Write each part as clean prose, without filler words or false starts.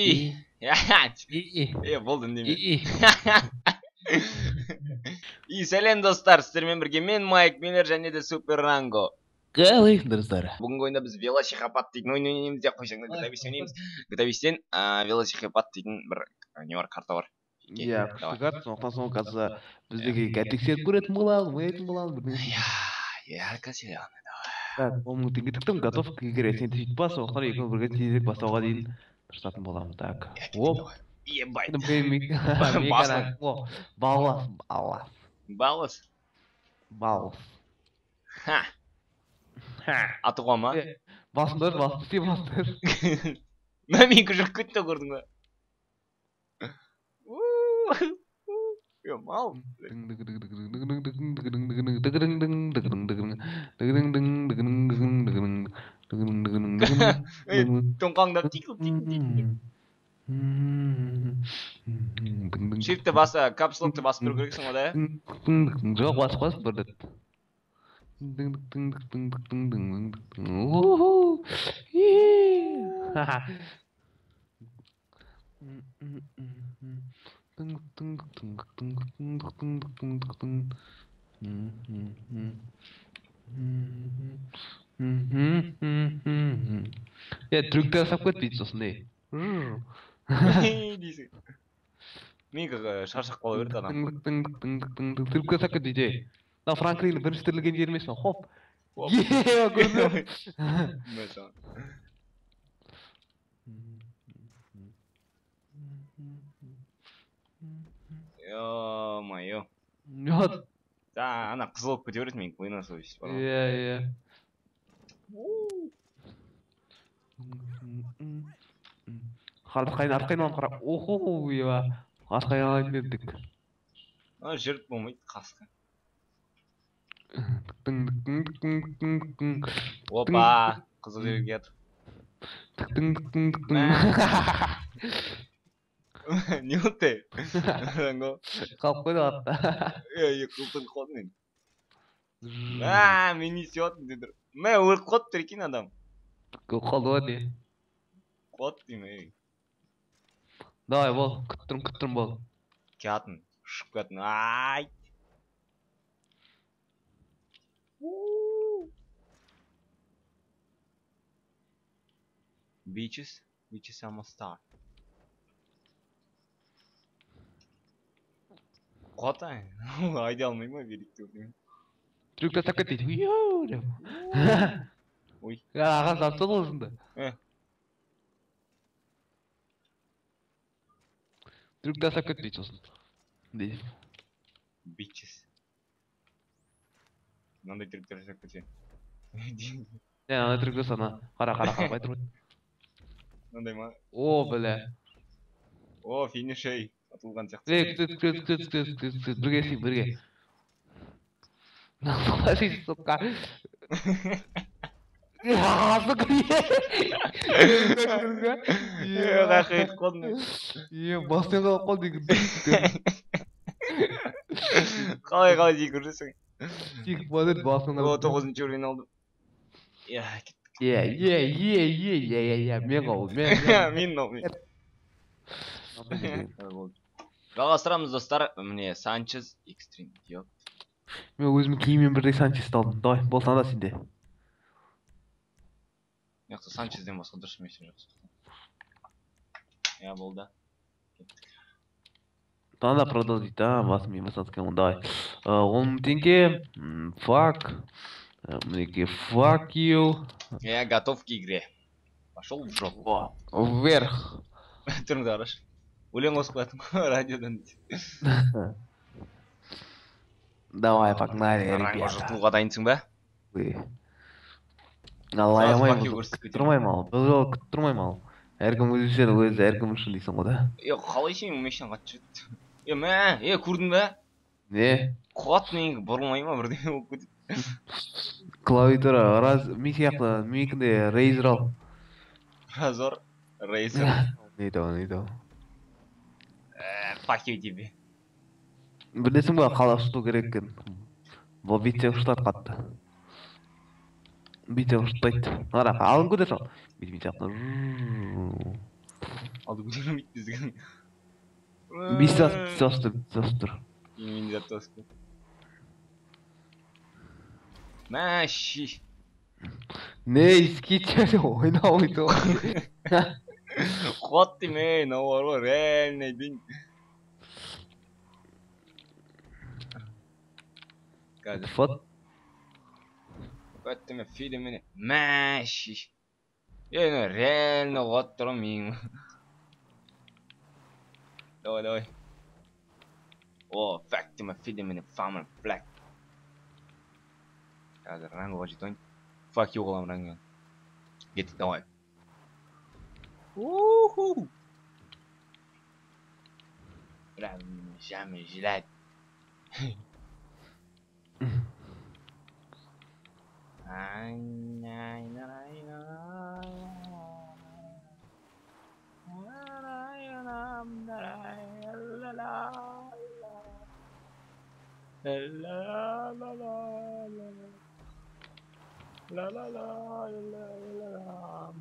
И. Е, болды, үндеме. И сәлем, достар, сіздермен бірге мен, Майк Миллер, және де Супер Ранго. Қалайсыңдар, достар? Бүгінгі ойында біз Велосихопат дейтін ойын ойнаймыз деп қойсаң, GTA 5 ойнаймыз. GTA 5-тен Велосихопат дейтін бір не бар, карта бар. Иә, күшті карта, сондықтан соны қазір біздегі тексеріп көретін боламыз, ойнайтын боламыз, бірдеңе. Иә, иә, давай. Так, 10 000 теңге тіктім, готов к игре. Сен сөйтіп бас, сондықтан екеуміз бірге тезірек бастауға дейін тырысатын боламыз. Так, оп. Ебать. Балас, балас. Балас? Балас. Ха. Атуға ма? Басыңдар, басты, сен басыңдар. Мә, менікі жүріп кетті, көрдің ба? Е, мал. Тоңқаңдап тикіліп тикіліп. Shift'ті баса, caps lock'ты басып тұру керексің ғой да? Жоқ, басып қойсын бір рет. Е, трюктер жасап кет дейді сосын, ей. Дейсің. Менікі шаршап қала берді адам. Трюк жасап кет дейді, ей. Мына Франклиннің бірінші тірілген жері емес пе? Хоп. Е, көрдің бе? Ё-моё. Не? Да, ана қызыл болып кете береді, менікі ойнаса өйстіп бар ғой. Иә, иә. Артқа айналып қара. Охо, еба. Артқа айналайын дедік. Ана жүріп болмайды, қасқа. Опа, қызыл жерге келатыр. Не болды? Ранго. Қалып қойды атта. Е, қылтың қалдым мен. Мә, мен не істеп жатырмын деді. Мә, өліп қалды тұр екен адам. Көп қалды ғой не? Қалды деймін, ей. Давай, бол, күтіп тұрмын, күтіп тұрмын, бол. Келатын, ұшып келатын. Ай. Bitches, bitches, I'm a star. Қотай, айдай алмай ма великті өлтірмей. Трюк жасап кет дейді. Уйу деп. Ой. Ағаш тапты ғой осында. Трюк жасап кет дейді сосын. Дейді. Bitches. Мынандай трюктер жасап кетсе. Не, ана трюк жаса, ана. Қара, қара, қара, бай тұр. Мынандай ма? О, бля. О, финиш, ей. Атылған сияқты. Ей, күт, күт, күт, күт, күт, күт, бірге істейік, бірге. Сука. Сука. Е, қаяққа кетіп қалдың? Е, басынан қалып қалды деген. Қалай, қалай секіріп жүрсің? Секіріп қалды, басынан О, 9-шы уровень алдым. Е, кеттік. Е, е, е, е, е, е, е, мен ғой, мен. Мен мынау, мен. Жалғастырамыз, достар. Міне Санчес Экстрим идиот. Мен өзім киіммен бірдей Санчесті алдым. Давай, болса да сенде. Мына жақта Санчестен басқа дұрыс емес жоқ. Иә, болды. Кеттік. Надо продолжить, да, вас мимо Санчеса, давай. 10 000 теңге, фак. Мінекей, fuck you. Я готов к игре. Пошел в жопу. Вверх. Түріңді қарашы. Өлең қосып қоятын ғой радиодан. Давай, погнали, Ранго ребята. жыртылуға дайынсың ба? Алай Сразу алмаймын, баки бұл көрсетіп күтіп кетемін. тұрмаймын ал. Бұл жолы күтіп тұрмаймын ал. Әркім өзі үшін, өзі әркім үшін дейсің ғой да. Е, қалай сен машинаң қатты жүреді? Е, мә, е, көрдің бе? Не? Қуат менікі бұрылмай ма, бірдеңе болып кетеді. Клавиатура, раз, мен сияқты, менікінде Razer ал. Разор, Razer. Не то, не то. Пахи тебе. Білесің ба, қалай ұшырту керек екенін? Бұл бүйтсе ұшыртады қатты. Бүйтсе ұшыртпайды. Қара, алын көтер сал. Бүйтіп сияқты. Алды көтерілмейді біздің. Бес басып, бес басып тұр. Мен де басып тұр. Мәши. Не, скейтер ойнамайды ғой. Қуат деймін, ей, мынау бар ғой, реально деймін. Қазір. Фот. Өттіме, фильміне. Мәши. Ей, мынау реально қуат тұр ғой менің. Давай, давай. О, факт деймін, фильміне, фамил, блэк. Қазір рангоға жетейін. Фак ю қыламын ранго. Кеттік, давай. Уху! Бля, жамы жилет. La la la la la la.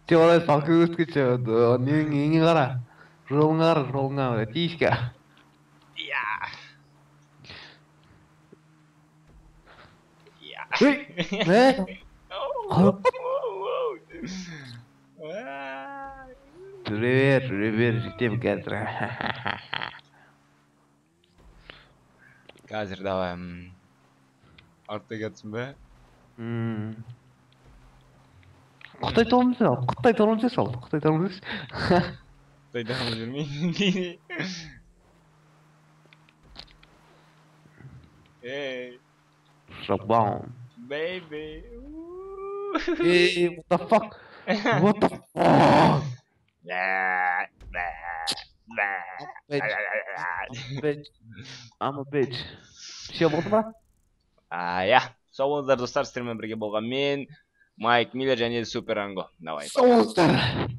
Сен олай салқын өткенше, неңе қара, жолыңа қара, жолыңа, тиіске. Я. Я. Жүре бер, жүре бер, жетемін қазір. Қазір давай. Артта кетсін бе? Құттай тормоз ал, құттай тормоз ал, құттай тормоз. Құттай тормоз жүрмейді. Эй. Шабаун. Baby. Эй, what the fuck? What the fuck? Bitch. I'm a bitch. Все болды ма? Иә. Сау болыңыздар, достар, сіздермен бірге болған мен, Майк Миллер және Супер Ранго. Давай. Сау болыңыздар.